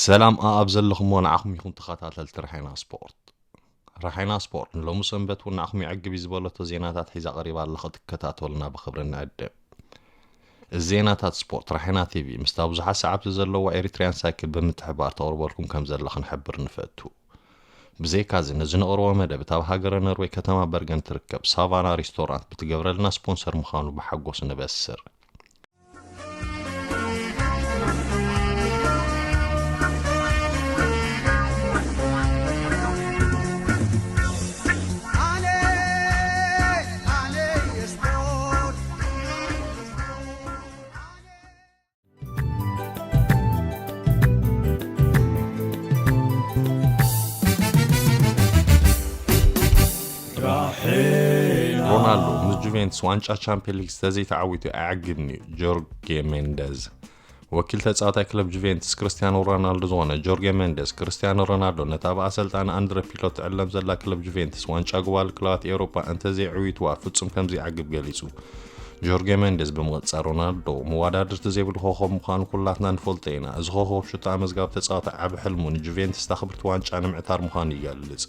ሰላም ኣኣብ ዘለኹምዎ ንዓኹም ይኹን ተኸታተልቲ ራሓይና ስፖርት። ራሓይና ስፖርት ንሎሚ ሰንበት እውን ንዓኹም የዕግብ እዩ ዝበለቶ ዜናታት ሒዛ ቀሪባ ኣላ፣ ክትከታተሉና ብኽብሪ ንዕድም። እዚ ዜናታት ስፖርት ራሓይና ቲቪ ምስታ ብዙሓት ሰዓብቲ ዘለዋ ኤሪትሪያን ሳይክል ብምትሕብባር ተቕርበልኩም ከም ዘላ ክንሕብር ንፈቱ። ብዘይካዚ ነዚ ነቕርቦ መደብ እታ ኣብ ሃገረ ነርወይ ከተማ በርገን ትርከብ ሳቫና ሪስቶራንት ብትገብረልና ስፖንሰር ምዃኑ ብሓጎስ ነበስር። ሮናልዶ ምስ ጁቬንትስ ዋንጫ ቻምፒዮን ሊግ ዝተዘይተዓዊቱ ኣየዕግብን እዩ። ጆርጌ ሜንደዝ። ወኪል ተጻዋታይ ክለብ ጁቬንትስ ክርስቲያኖ ሮናልዶ ዝኾነ ጆርጌ ሜንደዝ፣ ክርስቲያኖ ሮናልዶ ነታ ብኣሰልጣኒ ኣንድረ ፒርሎ ትዕለም ዘላ ክለብ ጁቬንትስ ዋንጫ ጉባል ክለባት ኤውሮጳ እንተዘይዕዊትዋ ፍጹም ከም ዘይዓግብ ገሊጹ። ጆርጌ ሜንደዝ ብምቕጻል፣ ሮናልዶ መወዳድርቲ ዘይብሉ ኮኾብ ምዃኑ ኩላትና ንፈልጦ ኢና። እዚ ኮኾብ ሽቶ ኣመዝጋቢ ተጻዋታይ ዓቢ ሕልሙ ንጁቬንትስ እታ ክብርቲ ዋንጫ ንምዕታር ምዃኑ ይገልጽ።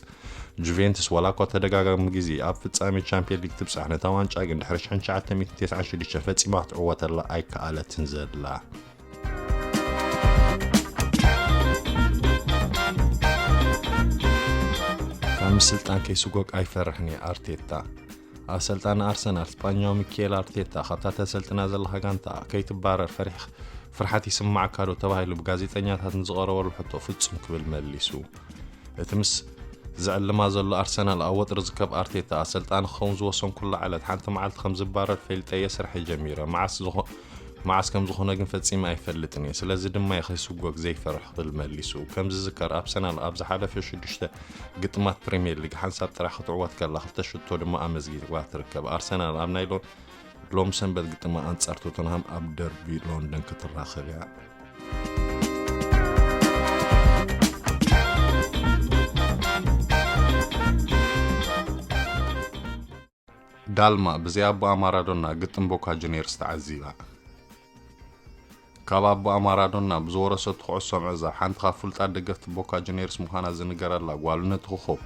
ጁቬንትስ ዋላ እኳ ተደጋጋሚ ግዜ ኣብ ፍጻሜ ቻምፒዮን ሊግ ትብጻሕ፣ ነታ ዋንጫ ግን ድሕሪ ሽሕን ትሽዓተ ሚእትን ተስዓን ሽዱሽተን ፈጺማ ክትዕወተላ ኣይከኣለትን ዘላ። ካብ ምስልጣን ከይስጎግ ኣይፈርሕን እየ፣ ኣርቴታ። ኣሰልጣኒ ኣርሰናል ስጳኛዊ ሚኬል ኣርቴታ፣ ካብታ ተሰልጥና ዘለኻ ጋንታ ከይትባረር ፈሪሕ-፣ ፍርሓት ይስማዓካ ዶ ተባሂሉ ብጋዜጠኛታት ንዝቐረበሉ ሕቶ ፍጹም ክብል መሊሱ። እቲ ምስ ዝዕልማ ዘሎ ኣርሰናል ኣብ ወጥሪ ዝርከብ ኣርቴታ፣ ኣሰልጣኒ ክኸውን ዝወሰንኩላ ዕለት ሓንቲ መዓልቲ ከም ዝባረር ፈሊጠ እየ ስርሐይ ጀሚረ። መዓስ ዝኾ-፣ መዓስ ከም ዝኾነ ግን ፈጺመ ኣይፈልጥን እየ። ስለዚ ድማ እየ ከይስጎግ ዘይፈርሕ ክብል መሊሱ። ከም ዝዝከር ኣርሰናል ኣብ ዝሓለፈ ሽዱሽተ ግጥማት ፕሪምየር ሊግ ሓንሳብ ጥራሕ ክትዕወት ከላ ክልተ ሽቶ ድማ ኣመዝጊባ ትርከብ። ኣርሰናል ኣብ ናይ ሎ-፣ ሎም ሰንበት ግጥማ ኣንጻር ቶተንሃም ኣብ ደርቢ ሎንደን ክትራኸብ እያ። ዳልማ ብዘይ ኣቦኣ ማራዶና ግጥም ቦካ ጁኒየርስ ተዓዚባ። ካብ ኣቦኣ ማራዶና ብዝወረሰቶ ኩዕሶ ምዕዛብ ሓንቲ ካብ ፍሉጣት ደገፍቲ ቦካ ጁኒየርስ ምዃና ዝንገረላ ጓል ነቲ ኮኾብ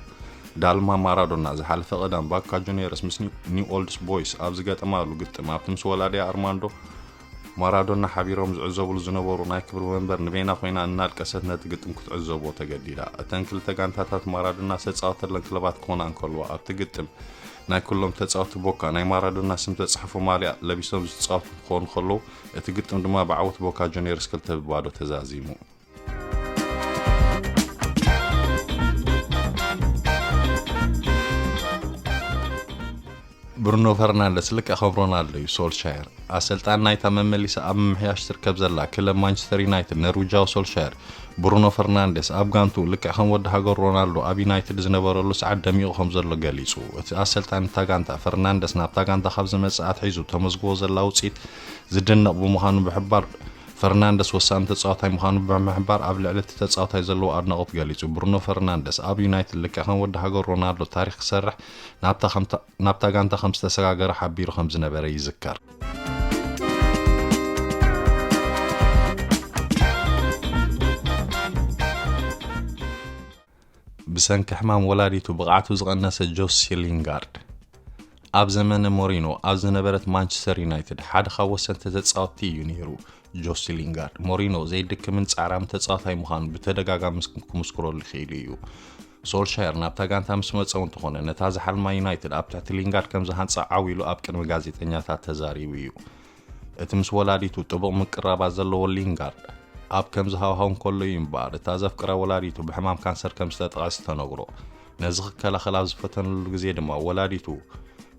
ዳልማ ማራዶና ዝሓለፈ ቀዳም ቦካ ጁኒየርስ ምስ ኒ-፣ ኒው ኦልድስ ቦይስ ኣብ ዝገጠማሉ ግጥም ኣብቲ ምስ ወላዲኣ ኣርማንዶ ማራዶና ሓቢሮም ዝዕዘቡሉ ዝነበሩ ናይ ክብሪ መንበር ንበይና ኮይና እናልቀሰት ነቲ ግጥም ክትዕዘቦ ተገዲዳ። እተን ክልተ ጋንታታት ማራዶና ዝተጻወተለን ክለባት ክኾና እንከለዋ ኣብቲ ግጥም ናይ ኩሎም ተጻወትቲ ቦካ ናይ ማራዶና ስም ዝተጻሕፎ ማልያ ለቢሶም ዝጻወቱ ክኾኑ ከለዉ፣ እቲ ግጥም ድማ ብዓወት ቦካ ጁኒየርስ ክልተ ብባዶ ተዛዚሙ። ብሩኖ ፈርናንደስ ልክዕ ከም ሮናልዶ እዩ። ሶልሻየር ኣሰልጣኒ ናይታ መመሊሳ ኣብ ምምሕያሽ ትርከብ ዘላ ክለብ ማንቸስተር ዩናይትድ ኖርዊጃዊ ሶልሻየር፣ ብሩኖ ፈርናንደስ ኣብ ጋንቱ ልክዕ ከም ወዲ ሃገሩ ሮናልዶ ኣብ ዩናይትድ ዝነበረሉ ሰዓት ደሚቑ ከም ዘሎ ገሊጹ። እቲ ኣሰልጣኒ እታ ጋንታ፣ ፈርናንደስ ናብታ ጋንታ ካብ ዝመጽእ ኣትሒዙ ተመዝግቦ ዘላ ውጽኢት ዝድነቕ ብምዃኑ ብሕባር፣ ፈርናንደስ ወሳኒ ተጻዋታይ ምዃኑ ብምሕባር፣ ኣብ ልዕሊ እቲ ተጻዋታይ ዘለዎ ኣድናቖት ገሊጹ። ብሩኖ ፈርናንደስ ኣብ ዩናይትድ ልክዕ ከም ወዲ ሃገሩ ሮናልዶ ታሪኽ ክሰርሕ ናብታ ከምታ-፣ ናብታ ጋንታ ከም ዝተሰጋገረ ሓቢሩ ከም ዝነበረ ይዝከር። ብሰንኪ ሕማም ወላዲቱ ብቕዓቱ ዝቐነሰ ጆሲ ሊንጋርድ። ኣብ ዘመነ ሞሪኖ ኣብ ዝነበረት ማንቸስተር ዩናይትድ ሓደ ካብ ወሰንቲ ተጻወትቲ እዩ ነይሩ። ጆሲ ሊንጋርድ፣ ሞሪኖ ዘይድክምን ጻዕራምን ተጻዋታይ ምዃኑ ብተደጋጋሚ ምስ-፣ ክምስክረሉ ክኢሉ እዩ። ሶልሻየር ናብታ ጋንታ ምስ መጸ እውን እንተኾነ፣ ነታ ዝሓልማ ዩናይትድ ኣብ ትሕቲ ሊንጋርድ ከም ዝሃንጻ ዓው ኢሉ ኣብ ቅድሚ ጋዜጠኛታት ተዛሪቡ እዩ። እቲ ምስ ወላዲቱ ጥቡቕ ምቅራባት ዘለዎ ሊንጋርድ፣ ኣብ ከምዚ ሃዋህው እንከሎ እዩ እምበኣር፣ እታ ዘፍቅራ ወላዲቱ ብሕማም ካንሰር ከም ዝተጠቕዐት ዝተነግሮ። ነዚ ክከላኸል ኣብ ዝፈተነሉ ግዜ ድማ፣ ወላዲቱ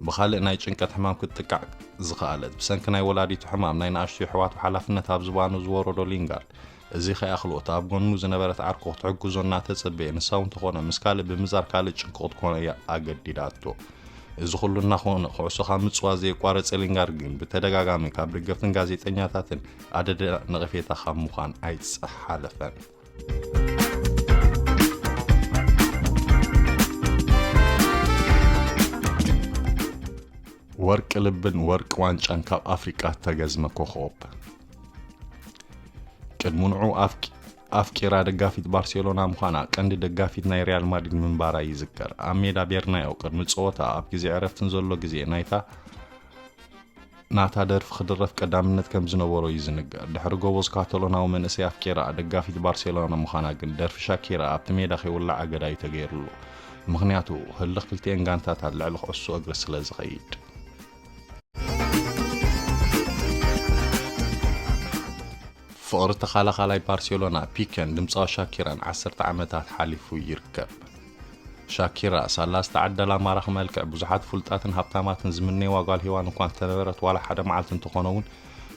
ብኻልእ ናይ ጭንቀት ሕማም ክትጥቃዕ ዝኸኣለት። ብሰንኪ ናይ ወላዲቱ ሕማም፣ ናይ ንኣሽቱ የሕዋቱ ሓላፍነት ኣብ ዝባኑ ዝወረዶ ሊንጋርድ፣ እዚ ከይኣኽሎ፣ እታ ኣብ ጎኑ ዝነበረት ዓርኩ ክትሕግዞ እናተጸበየ፣ ንሳ እውን እንተኾነ ምስ ካልእ ብምዛር ካልእ ጭንቂ ክትኮኖ እያ ኣገዲዳቶ። እዚ ኩሉ እናኾነ፣ ኩዕሶ ካብ ምጽዋት ዘየቋረጸ ሊንጋርድ ግን፣ ብተደጋጋሚ ካብ ደገፍትን ጋዜጠኛታትን ኣደዳ ነቐፌታ ካብ ምዃን ኣይጸሓለፈን። ወርቂ ልብን ወርቂ ዋንጫን ካብ ኣፍሪቃ እተገዝመ ኮኾብ። ቅድሚ ንዑ ኣብ ቂ-፣ ኣፍቂራ ደጋፊት ባርሴሎና ምዃና፣ ቀንዲ ደጋፊት ናይ ሪያል ማድሪድ ምንባራ ይዝከር። ኣብ ሜዳ ቤርናዮ ቅድሚ ጸወታ ኣብ ግዜ ዕረፍትን ዘሎ ግዜ ናይታ ናታ ደርፊ ክድረፍ ቀዳምነት ከም ዝነበሮ እዩ ዝንገር። ድሕሪ ጎበዝ ካታሎናዊ መንእሰይ ኣፍቂራ ደጋፊት ባርሴሎና ምዃና ግን፣ ደርፊ ሻኪራ ኣብቲ ሜዳ ከይውላዕ ኣገዳ እዩ ተገይሩሉ። ምኽንያቱ፣ ህልኽ ክልቲኤን ጋንታታት ልዕሊ ኩዕሶ እግሪ ስለ ዝኸይድ። ፍቕሪ ተኸላኻላይ ባርሴሎና ፒኬን ድምጻዊ ሻኪራን ዓሰርተ ዓመታት ሓሊፉ ይርከብ። ሻኪራ ሳላ ዝተዓደላ ማራኺ መልክዕ ብዙሓት ፍሉጣትን ሃብታማትን ዝምነይዋ ጓል ሄዋን እኳ እንተነበረት፣ ዋላ ሓደ መዓልቲ እንተኾነ እውን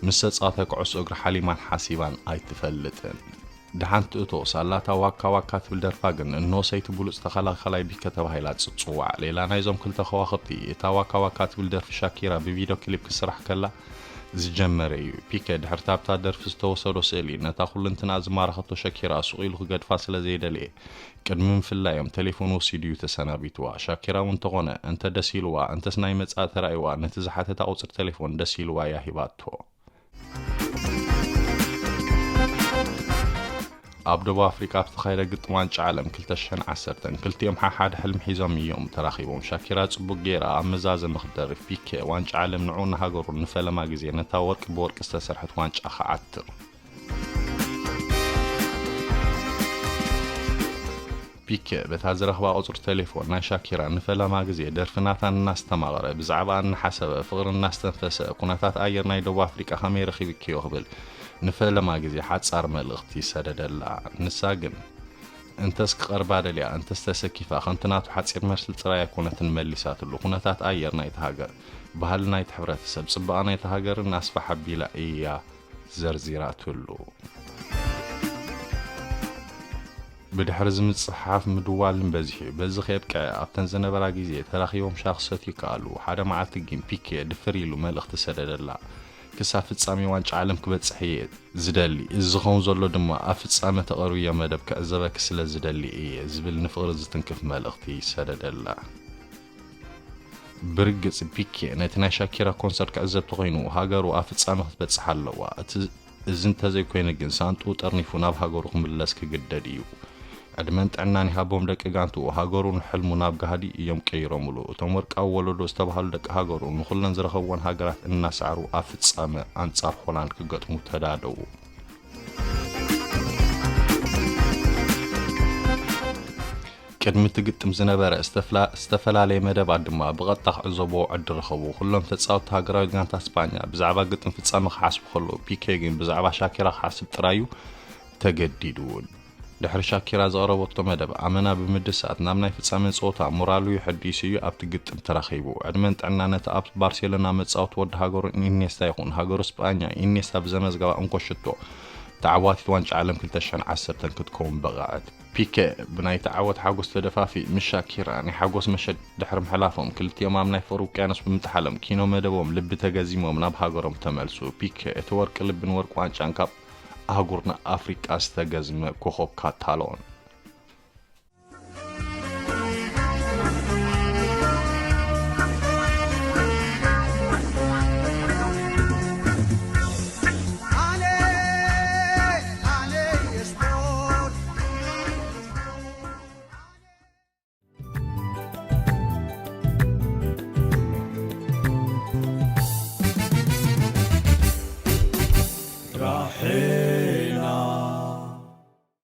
ምስ ተጻዋታይ ኩዕሶ እግሪ ሓሊማን ሓሲባን ኣይትፈልጥን። ደሓን ትእቶ ሳላ እታ ዋካ ዋካ ትብል ደርፋ ግን፣ እንሆ ሰይቲ ብሉጽ ተኸላኻላይ ፒኬ ተባሂላ ትጽዋዕ። ሌላ ናይዞም ክልተ ከዋኽብቲ፣ እታ ዋካ ዋካ ትብል ደርፊ ሻኪራ ብቪድዮ ክሊፕ ክስራሕ ከላ ዝጀመረ እዩ። ፒኬ ድሕሪ ኣብታ ደርፊ ዝተወሰዶ ስእሊ፣ ነታ ኩልንትንኣ ዝማረኸቶ ሸኪራ ሱቕ ኢሉ ክገድፋ ስለ ዘይደለየ፣ ቅድሚ ምፍላዮም ቴሌፎን ወሲዱ እዩ ተሰናቢትዋ። ሻኪራ እውን እንተኾነ፣ እንተ ደስ ኢልዋ፣ እንተስ ናይ መጻኢ ተራእይዋ፣ ነቲ ዝሓተታ ቁጽሪ ቴሌፎን ደስ ኢልዋ እያ ሂባቶ። ኣብ ደቡብ ኣፍሪቃ ኣብ ዝተኻየደ ግጥም ዋንጫ ዓለም ክልተ ሽሕን ዓሰርተን፣ ክልቲኦም ሓሓደ ሕልሚ ሒዞም እዮም ተራኺቦም። ሻኪራ ጽቡቕ ገይራ ኣብ መዛዘሚ ክትደርፍ፣ ፒኬ ዋንጫ ዓለም ንዑ ንሃገሩ ንፈለማ ግዜ ነታ ወርቂ ብወርቂ ዝተሰርሐት ዋንጫ ክዓትር። ፒኬ በታ ዝረኽባ ቁጽሪ ቴሌፎን ናይ ሻኪራ ንፈለማ ግዜ ደርፊ ናታ እናስተማቐረ፣ ብዛዕባኣ እናሓሰበ፣ ፍቕሪ እናስተንፈሰ፣ ኩነታት ኣየር ናይ ደቡብ ኣፍሪቃ ከመይ ረኺብክዮ ክብል ንፈለማ ግዜ ሓጻር መልእኽቲ ሰደደላ። ንሳ ግን እንተስ ክቐርባ ደልያ፣ እንተስ ተሰኪፋ፣ ከምቲ ናቱ ሓጺር መልሲ ጥራይ ኣይኮነትን መሊሳትሉ። ኩነታት ኣየር ናይታ ሃገር፣ ባህሊ ናይቲ ሕብረተሰብ፣ ጽባቐ ናይታ ሃገርን ኣስፍሓ ኣቢላ እያ ዘርዚራትሉ። ብድሕሪ እዚ ምጽሓፍ ምድዋልን በዚሑ። በዚ ከየብቅዐ ኣብተን ዝነበራ ግዜ ተራኺቦም ሻሂ ክሰትዩ ከኣሉ። ሓደ መዓልቲ ግን ፒኬ ድፍር ኢሉ መልእኽቲ ሰደደላ። ክሳብ ፍጻሜ ዋንጫ ዓለም ክበጽሕ እየ ዝደሊ። እዚ ዝኸውን ዘሎ ድማ ኣብ ፍጻመ ተቐርብዮ መደብ ክዕዘበኪ ስለ ዝደሊ እየ ዝብል ንፍቕሪ ዝትንክፍ መልእኽቲ ሰደደላ። ብርግጽ ፒኬ ነቲ ናይ ሻኪራ ኮንሰርት ክዕዘብ ተኾይኑ፣ ሃገሩ ኣብ ፍጻመ ክትበጽሕ ኣለዋ። እቲ፣ እዚ እንተዘይኮይኑ ግን ሳንጥኡ ጠርኒፉ ናብ ሃገሩ ክምለስ ክግደድ እዩ። ዕድመን ጥዕናን ይሃቦም ደቂ ጋንትኡ፣ ሃገሩ ንሕልሙ ናብ ጋህዲ እዮም ቀይሮምሉ። እቶም ወርቃዊ ወለዶ ዝተባህሉ ደቂ ሃገሩ ንኹለን ዝረኸብወን ሃገራት እናሰዕሩ ኣብ ፍጻመ ኣንጻር ሆላንድ ክገጥሙ ተዳለዉ። ቅድሚ እቲ ግጥም ዝነበረ ዝተፍላ-፣ ዝተፈላለየ መደባት ድማ ብቐጥታ ክዕዘብዎ ዕድል ረኸቡ። ኩሎም ተጻወትቲ ሃገራዊት ጋንታ ስጳኛ ብዛዕባ ግጥም ፍጻመ ክሓስቡ ከለዉ፣ ፒኬ ግን ብዛዕባ ሻኪራ ክሓስብ ጥራዩ ተገዲዱ። ድሕሪ ሻኪራ ዘቕረበቶ መደብ ኣመና ብምድሳት፣ ናብ ናይ ፍጻመ ጸወታ ሞራሉ ይሕዲሱ እዩ ኣብቲ ግጥም ተራኺቡ። ዕድመን ጥዕና ነቲ ኣብ ባርሴሎና መጻወቲ ወዲ ሃገሩ ኢኔስታ ይኹን፣ ሃገሩ ስጳኛ ኢኔስታ ብዘመዝገባ እንኮ ሽቶ ተዓዋቲት ዋንጫ ዓለም ክልተ ሽሕን ዓሰርተን ክትከውን በቐዐት። ፒኬ ብናይቲ ዓወት ሓጎስ ተደፋፊ፣ ምስ ሻኪራ ናይ ሓጎስ መሸት ድሕሪ ምሕላፎም፣ ክልቲኦም ኣብ ናይ ፍቕሪ ውቅያኖስ ብምጥሓሎም፣ ኪኖ መደቦም ልቢ ተገዚሞም ናብ ሃገሮም ተመልሱ። ፒኬ እቲ ወርቂ ልብን ወርቂ ዋንጫን ካብ ኣህጉርና ኣፍሪቃ ዝተገዝመ ኮኾብ ካታሎን።